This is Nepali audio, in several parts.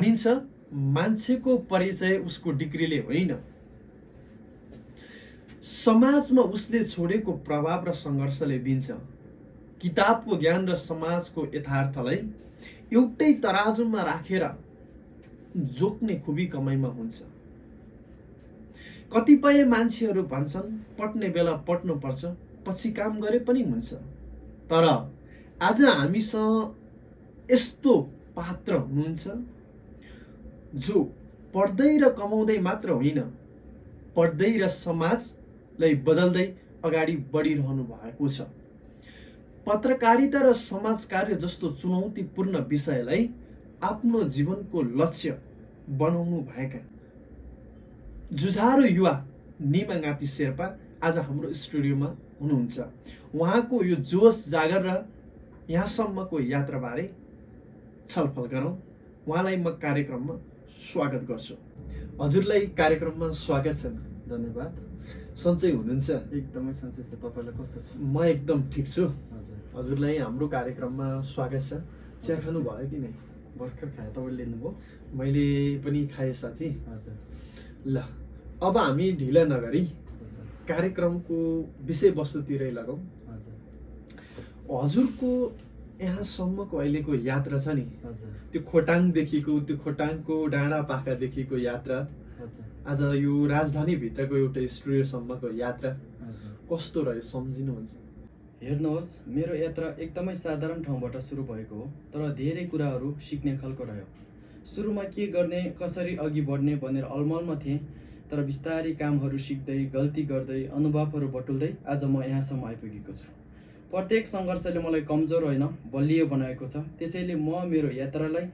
भनिन्छ मान्छेको परिचय उसको डिग्रीले होइन, समाजमा उसले छोडेको प्रभाव र सङ्घर्षले दिन्छ। किताबको ज्ञान र समाजको यथार्थलाई एउटै तराजुमा राखेर जोक्ने खुबी कमाइमा हुन्छ। कतिपय मान्छेहरू भन्छन् पट्ने बेला पट्नुपर्छ, पछि काम गरे पनि हुन्छ। तर आज हामीसँग यस्तो पात्र हुनुहुन्छ जो पढ्दै र कमाउँदै मात्र होइन, पढ्दै र समाजलाई बदल्दै अगाडि बढिरहनु भएको छ। पत्रकारिता र समाज कार्य जस्तो चुनौतीपूर्ण विषयलाई आफ्नो जीवनको लक्ष्य बनाउनु भएका जुझारो युवा निमा गाती शेर्पा आज हाम्रो स्टुडियोमा हुनुहुन्छ। उहाँको यो जोस जागर र यहाँसम्मको यात्राबारे छलफल गरौँ। उहाँलाई म कार्यक्रममा स्वागत गर्छु। हजुरलाई कार्यक्रममा स्वागत छ। धन्यवाद। सन्चै हुनुहुन्छ? एकदमै सन्चै छ। तपाईँलाई कस्तो छ? म एकदम ठिक छु। हजुर, हजुरलाई हाम्रो कार्यक्रममा स्वागत छ। चिया खानु भयो कि नै? भर्खर खाएँ। तपाईँले लिनुभयो? मैले पनि खाएँ साथी। हजुर। ल, अब हामी ढिला नगरी हजुर, कार्यक्रमको विषयवस्तुतिरै लगौँ। हजुर, हजुरको यहाँसम्मको अहिलेको यात्रा छ नि, हजुर, त्यो खोटाङदेखिको, त्यो खोटाङको डाँडा पाखादेखिको यात्रा, हजुर, आज यो राजधानीभित्रको एउटा स्टुडियोसम्मको यात्रा हजुर। कस्तो रह्यो सम्झिनुहुन्छ? हेर्नुहोस्, मेरो यात्रा एकदमै साधारण ठाउँबाट सुरु भएको हो, तर धेरै कुराहरू सिक्ने खालको रह्यो। सुरुमा के गर्ने, कसरी अघि बढ्ने भनेर अलमलमा थिएँ, तर बिस्तारै कामहरू सिक्दै, गल्ती गर्दै, अनुभवहरू बटुल्दै आज म यहाँसम्म आइपुगेको छु। प्रत्येक सङ्घर्षले मलाई कमजोर होइन, बलियो बनाएको छ। त्यसैले म मेरो यात्रालाई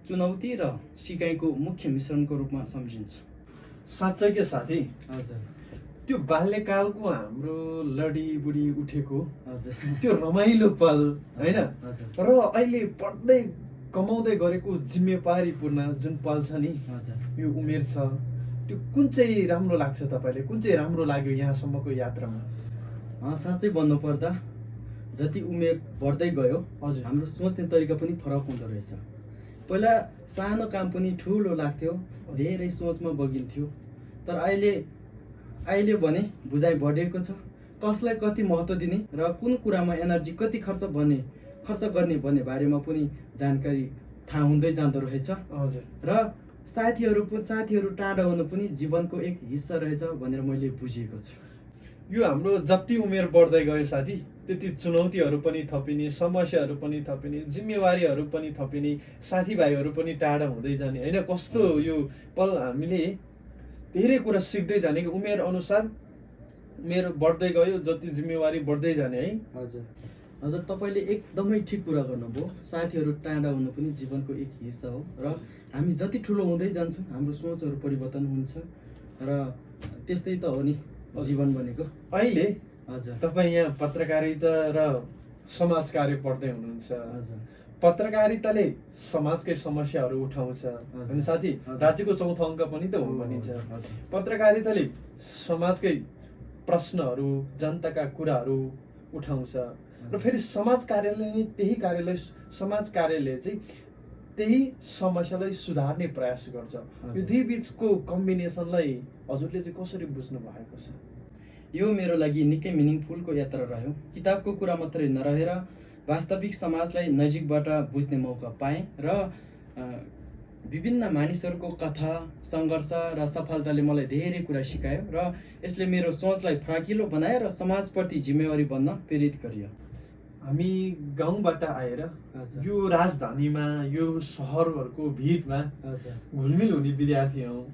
चुनौती र सिकाइको मुख्य मिश्रणको रूपमा सम्झिन्छु। साँच्चै के साथी, हजुर, त्यो बाल्यकालको हाम्रो लडी बुढी उठेको हजुर, त्यो रमाइलो पल होइन, हजुर, र अहिले पढ्दै कमाउँदै गरेको जिम्मेवारीपूर्ण जुन पल छ नि, हजुर। यो उमेर छ, त्यो कुन चाहिँ राम्रो लाग्छ तपाईँले? कुन चाहिँ राम्रो लाग्यो यहाँसम्मको यात्रामा? साँच्चै भन्नुपर्दा जति उमेर बढ्दै गयो, हजुर, हाम्रो सोच्ने तरिका पनि फरक हुँदो रहेछ। पहिला सानो काम पनि ठुलो लाग्थ्यो, धेरै सोचमा बगिन्थ्यो। तर अहिले भने बुझाइ बढेको छ। कसलाई कति महत्त्व दिने र कुन कुरामा एनर्जी कति खर्च गर्ने भन्ने बारेमा पनि जानकारी थाहा हुँदै जाँदो रहेछ। हजुर। र साथीहरू टाढा हुनु पनि जीवनको एक हिस्सा रहेछ भनेर मैले बुझेको छु। यो हाम्रो जति उमेर बढ्दै गयो साथी, त्यति चुनौतीहरू पनि थपिने, समस्याहरू पनि थपिने, जिम्मेवारीहरू पनि थपिने, साथीभाइहरू पनि टाढा हुँदै जाने होइन। कस्तो यो पल हामीले धेरै कुरा सिक्दै जाने कि उमेर अनुसार उमेर बढ्दै गयो, जति जिम्मेवारी बढ्दै जाने है। हजुर, हजुर, तपाईँले एकदमै ठिक कुरा गर्नुभयो। साथीहरू टाढा हुनु पनि जीवनको एक हिस्सा हो र हामी जति ठुलो हुँदै जान्छौँ हाम्रो सोचहरू परिवर्तन हुन्छ र त्यस्तै त हो नि जीवन भनेको। अहिले हजुर, तपाईँ यहाँ पत्रकारिता र समाज कार्य पढ्दै हुनुहुन्छ। हजुर, पत्रकारिताले समाजकै समस्याहरू उठाउँछ अनि साथी राज्यको चौथो अङ्क पनि त हो भनिन्छ। हजुर, पत्रकारिताले समाजकै प्रश्नहरू, जनताका कुराहरू उठाउँछ र फेरि समाज कार्यालयले चाहिँ त्यही समस्यालाई सुधार्ने प्रयास गर्छ। यो दुई बिचको कम्बिनेसनलाई हजुरले चाहिँ कसरी बुझ्नु भएको छ? यो मेरो लागि निकै मिनिङफुलको यात्रा रह्यो। किताबको कुरा मात्रै नरहेर वास्तविक समाजलाई नजिकबाट बुझ्ने मौका पाएँ र विभिन्न मानिसहरूको कथा, सङ्घर्ष र सफलताले मलाई धेरै कुरा सिकायो र यसले मेरो सोचलाई फराकिलो बनायो र समाजप्रति जिम्मेवारी बन्न प्रेरित गरियो। हामी गाउँबाट आएर यो राजधानीमा, यो सहरहरूको भिडमा घुलमिल हुने विद्यार्थी हौँ।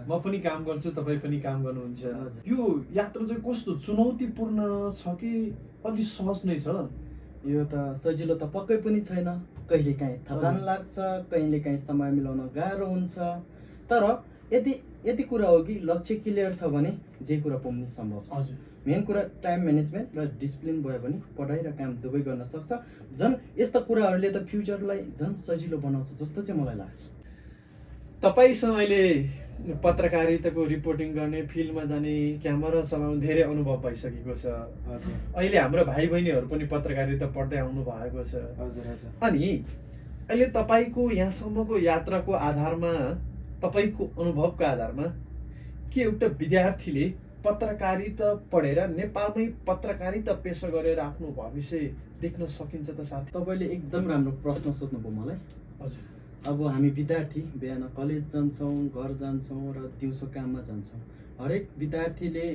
म पनि काम गर्छु, तपाईँ पनि काम गर्नुहुन्छ। यो यात्रा चाहिँ कस्तो चुनौतीपूर्ण छ कि अलि सहज नै छ? यो त सजिलो त पक्कै पनि छैन। कहिलेकाहीँ थकान लाग्छ, कहिलेकाहीँ समय मिलाउन गाह्रो हुन्छ। तर यति कुरा हो कि लक्ष्य क्लियर छ भने जे कुरा पुग्न सम्भव छ। मेन कुरा टाइम म्यानेजमेन्ट र डिसिप्लिन भयो भने पढाइ र काम दुवै गर्न सक्छ। झन् यस्ता कुराहरूले त फ्युचरलाई झन् सजिलो बनाउँछ जस्तो चाहिँ मलाई लाग्छ। तपाईँसँग अहिले पत्रकारिताको रिपोर्टिङ गर्ने, फिल्डमा जाने, क्यामेरा चलाउने धेरै अनुभव भइसकेको छ। अहिले हाम्रो भाइ बहिनीहरू पनि पत्रकारिता पढ्दै आउनु भएको छ। अनि अहिले तपाईँको यहाँसम्मको यात्राको आधारमा, तपाईँको अनुभवको आधारमा के एउटा विद्यार्थीले पत्रकारिता पढेर नेपालमै पत्रकारिता पेसा गरेर आफ्नो भविष्य देख्न सकिन्छ त साथी? तपाईँले एकदम राम्रो प्रश्न सोध्नुभयो मलाई। हजुर। अब हामी विद्यार्थी बिहान कलेज जान्छौँ, घर जान्छौँ र दिउँसो काममा जान्छौँ। हरेक विद्यार्थीले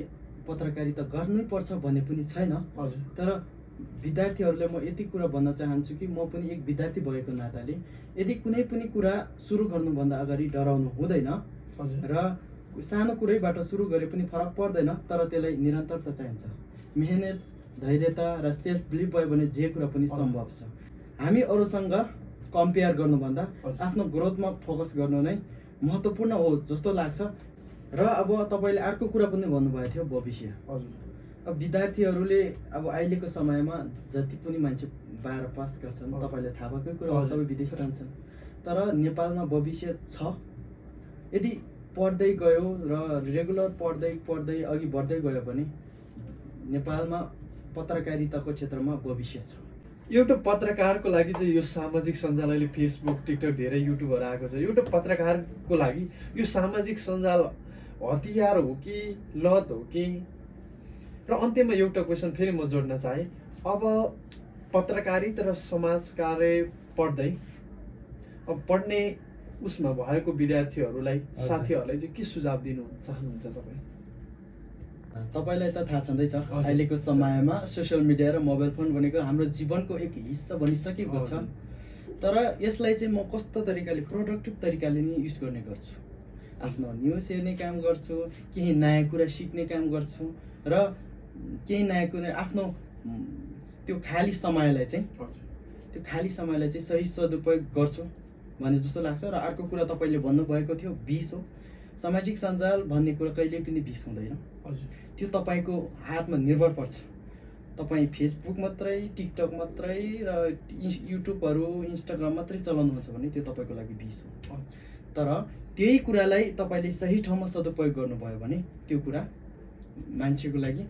पत्रकारिता गर्नै पर्छ भन्ने पनि छैन। हजुर। तर विद्यार्थीहरूलाई म यति कुरा भन्न चाहन्छु कि म पनि एक विद्यार्थी भएको नाताले यदि कुनै पनि कुरा सुरु गर्नुभन्दा अगाडि डराउनु हुँदैन हजुर। र सानो कुरैबाट सुरु गरे पनि फरक पर्दैन, तर त्यसलाई निरन्तरता चाहिन्छ। मेहनत, धैर्यता र सेल्फ बिलिभ भयो भने जे कुरा पनि सम्भव छ। हामी अरूसँग कम्पेयर गर्नुभन्दा आफ्नो ग्रोथमा फोकस गर्नु नै महत्त्वपूर्ण हो जस्तो लाग्छ। र अब तपाईँले अर्को कुरा पनि भन्नुभएको थियो, भविष्य। हजुर। अब विद्यार्थीहरूले अब अहिलेको समयमा जति पनि मान्छे 12 पास गर्छन्, तपाईँले थाहा भएकै कुरा हो, सबै विदेश जान्छन्। तर नेपालमा भविष्य छ यदि पढ्दै गयो र रेगुलर पढ्दै अघि बढ्दै गयो भने नेपालमा पत्रकारिताको क्षेत्रमा भविष्य छ। एउटा पत्रकारको लागि चाहिँ यो सामाजिक सञ्जाल, अहिले फेसबुक, टिकटक, धेरै युट्युबहरू आएको छ। एउटा पत्रकारको लागि यो सामाजिक सञ्जाल हतियार हो कि लत हो कि? र अन्त्यमा एउटा क्वेसन फेरि म जोड्न चाहेँ। अब पत्रकारिता र समाज कार्य पढ्दै अब पढ्ने उसमा भएको विद्यार्थीहरूलाई, साथीहरूलाई चाहिँ के सुझाव दिनु चाहनुहुन्छ तपाईँ? तपाईँलाई त थाहा छँदैछ अहिलेको समयमा सोसियल मिडिया र मोबाइल फोन भनेको हाम्रो जीवनको एक हिस्सा बनिसकेको छ। तर यसलाई चाहिँ म कस्तो तरिकाले, प्रोडक्टिभ तरिकाले नै युज गर्ने गर्छु। आफ्नो न्युज हेर्ने काम गर्छु, केही नयाँ कुरा सिक्ने काम गर्छु र केही नयाँ कुरा आफ्नो त्यो खाली समयलाई चाहिँ सही सदुपयोग गर्छु भन्ने जस्तो लाग्छ। र अर्को कुरा तपाईँले भन्नुभएको थियो विष हो। सामाजिक सञ्जाल भन्ने कुरा कहिले पनि विष हुँदैन। त्यो तपाईँको हातमा निर्भर पर्छ। तपाईँ फेसबुक मात्रै, टिकटक मात्रै र युट्युबहरू, इन्स्टाग्राम मात्रै चलाउनुहुन्छ भने त्यो तपाईँको लागि विष हो। तर त्यही कुरालाई तपाईँले सही ठाउँमा सदुपयोग गर्नुभयो भने त्यो कुरा मान्छेको लागि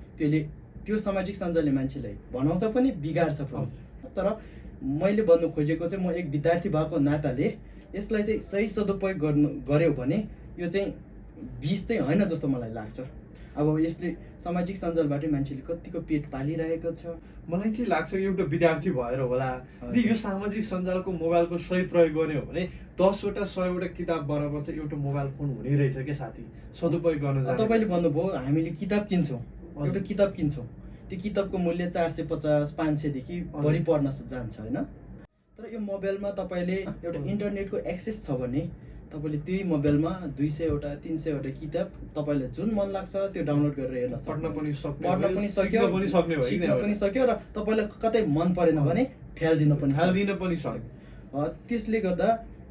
त्यो सामाजिक सञ्जालले मान्छेलाई बनाउँछ पनि, बिगार्छ पनि। तर मैले भन्नु खोजेको चाहिँ म एक विद्यार्थी भएको नाताले यसलाई चाहिँ सही सदुपयोग गर्यो भने यो चाहिँ विष चाहिँ होइन जस्तो मलाई लाग्छ। अब यसले सामाजिक सञ्जालबाट मान्छेले कतिको पेट पालिरहेको छ। मलाई चाहिँ लाग्छ एउटा विद्यार्थी भएर होला यदि यो सामाजिक सञ्जालको, मोबाइलको सही प्रयोग गर्ने हो भने 10वटा 100वटा किताब बराबर चाहिँ एउटा मोबाइल फोन हुने रहेछ के साथी, सदुपयोग गर्न जाने। तपाईँले भन्नुभयो हामीले किताब किन्छौँ, एउटा किताब किन्छौँ, त्यो किताबको मूल्य 450 500 देखि बढी पर्न जान्छ होइन। तर यो मोबाइलमा तपाईँले एउटा इन्टरनेटको एक्सेस छ भने तपाईँले त्यही मोबाइलमा 200वटा 300वटा किताब तपाईँलाई जुन मन लाग्छ त्यो डाउनलोड गरेर हेर्न पढ्न पनि सिक्न पनि सक्यो र तपाईँलाई कतै मन परेन भने फ्याल्दिन पनि सक्यो। त्यसले गर्दा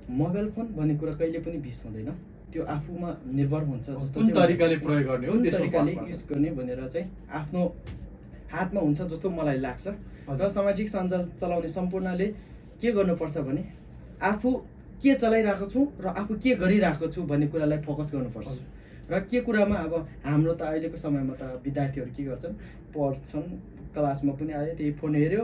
मोबाइल फोन भन्ने कुरा कहिले पनि विष हुँदैन। त्यो आफूमा निर्भर हुन्छ जस्तो कुन तरिकाले प्रयोग गर्ने हो, कुन तरिकाले युज गर्ने भनेर चाहिँ आफ्नो हातमा हुन्छ जस्तो मलाई लाग्छ। र सामाजिक सञ्जाल चलाउने सम्पूर्णले के गर्नुपर्छ भने आफू के चलाइरहेको छु र आफू के गरिरहेको छु भन्ने कुरालाई फोकस गर्नुपर्छ। र के कुरामा अब हाम्रो त अहिलेको समयमा त विद्यार्थीहरू के गर्छन्, पढ्छन्, क्लासमा पनि आयो त्यही फोन हेऱ्यो,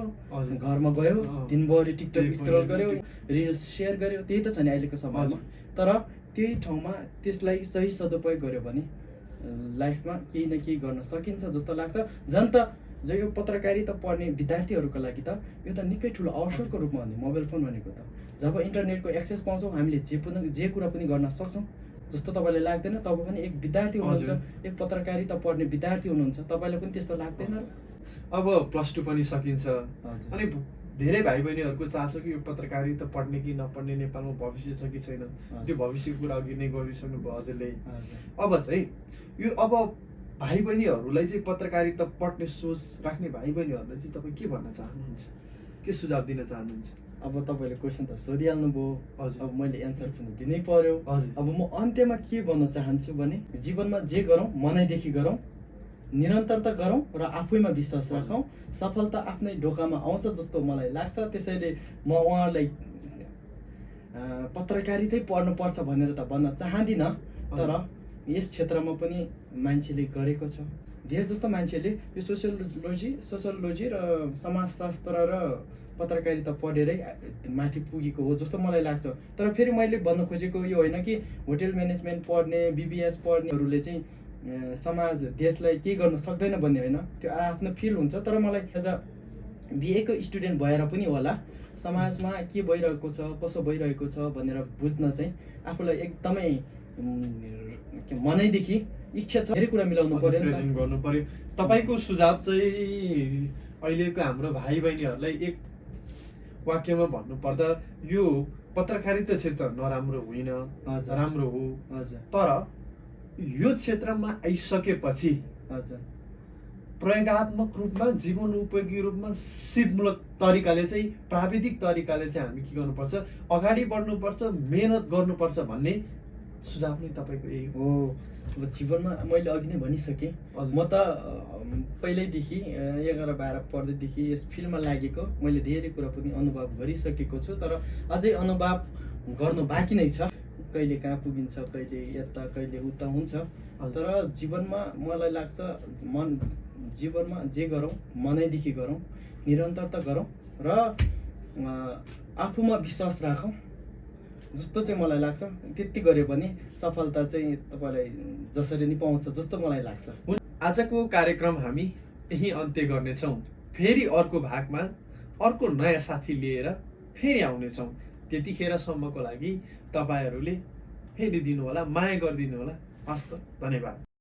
घरमा गयो दिनभरि टिकटक स्क्रल गर्यो, रिल्स सेयर गर्यो, त्यही त छ नि अहिलेको समयमा। तर त्यही ठाउँमा त्यसलाई सही सदुपयोग गर्यो भने लाइफमा केही न केही गर्न सकिन्छ जस्तो लाग्छ। झन् त जो यो पत्रकारिता पढ्ने विद्यार्थीहरूको लागि त यो त निकै ठुलो अवसरको रूपमा हुने मोबाइल फोन भनेको त। जब इन्टरनेटको एक्सेस पाउँछौँ हामीले जे कुरा पनि गर्न सक्छौँ जस्तो तपाईँलाई लाग्दैन? तपाईँ पनि एक विद्यार्थी हुनुहुन्छ, एक पत्रकारिता पढ्ने विद्यार्थी हुनुहुन्छ, तपाईँलाई पनि त्यस्तो लाग्दैन? अब +2 पनि सकिन्छ अनि धेरै भाइ बहिनीहरूको चासो कि यो पत्रकारिता पढ्ने कि नपढ्ने, नेपालमा भविष्य छ कि छैन, त्यो भविष्यको कुरा अघि नै गरिसक्नु भयो हजुरले। अब चाहिँ यो भाइ बहिनीहरूलाई चाहिँ पत्रकारिता पढ्ने सोच राख्ने भाइ बहिनीहरूलाई चाहिँ तपाईँ के भन्न चाहनुहुन्छ, के सुझाव दिन चाहनुहुन्छ? अब तपाईँले क्वेसन त सोधिहाल्नु भयो, अब मैले एन्सर पनि दिनै पर्यो। अब म अन्त्यमा के भन्न चाहन्छु भने जीवनमा जे गरौँ मनैदेखि गरौँ, निरन्तरता गरौँ र आफैमा विश्वास राखौँ। सफलता आफ्नै ढोकामा आउँछ जस्तो मलाई लाग्छ। त्यसैले म उहाँहरूलाई पत्रकारितै पढ्नुपर्छ भनेर त भन्न चाहदिनँ, तर यस क्षेत्रमा पनि मान्छेले गरेको छ, धेरै जस्तो मान्छेले यो सोसियोलोजी र समाजशास्त्र र पत्रकारिता पढेरै माथि पुगेको हो जस्तो मलाई लाग्छ। तर फेरि मैले भन्न खोजेको यो होइन कि होटेल म्यानेजमेन्ट पढ्ने, BBS पढ्नेहरूले चाहिँ समाज देशलाई केही गर्न सक्दैन भन्ने होइन, त्यो आफ्नो फिल हुन्छ। तर मलाई एज अ बिएको स्टुडेन्ट भएर पनि होला समाजमा के भइरहेको छ, कसो भइरहेको छ भनेर बुझ्न चाहिँ आफूलाई एकदमै मनैदेखि इच्छा छ। धेरै कुरा मिलाउनु पर्यो नि प्रेजेन्ट गर्नु पर्यो। तपाईँको सुझाव चाहिँ अहिलेको हाम्रो भाइ बहिनीहरूलाई एक वाक्यमा भन्नुपर्दा यो पत्रकारिता क्षेत्र नराम्रो होइन, हजुर। राम्रो हो। हजुर तर यो क्षेत्रमा आइसकेपछि हजुर प्रयोगात्मक रूपमा, जीवन उपयोगी रूपमा, सिपमूलक तरिकाले चाहिँ, प्राविधिक तरिकाले चाहिँ हामी के गर्नुपर्छ, अगाडि बढ्नुपर्छ, मेहनत गर्नुपर्छ भन्ने सुझाव नै तपाईँको यही हो। हो। अब जीवनमा मैले अघि नै भनिसकेँ, हजुर। म त पहिल्यैदेखि 11-12 पढ्दैदेखि यस फिल्डमा लागेको, मैले धेरै कुरा पनि अनुभव गरिसकेको छु। तर अझै अनुभव गर्नु बाँकी नै छ। कहिले कहाँ पुगिन्छ, कहिले यता कहिले उता हुन्छ। तर जीवनमा मलाई लाग्छ जीवनमा जे गरौँ मनैदेखि गरौँ, निरन्तरता गरौँ र आफूमा विश्वास राखौँ जस्तो चाहिँ मलाई लाग्छ। त्यति गऱ्यो भने सफलता चाहिँ तपाईँलाई जसरी नै पाउँछ जस्तो मलाई लाग्छ। आजको कार्यक्रम हामी यही अन्त्य गर्नेछौँ। फेरि अर्को भागमा अर्को नयाँ साथी लिएर फेरि आउनेछौँ। त्यतिखेरसम्मको लागि तपाईँहरूले फेरि दिनुहोला, माया गरिदिनु होला। हस्त, धन्यवाद।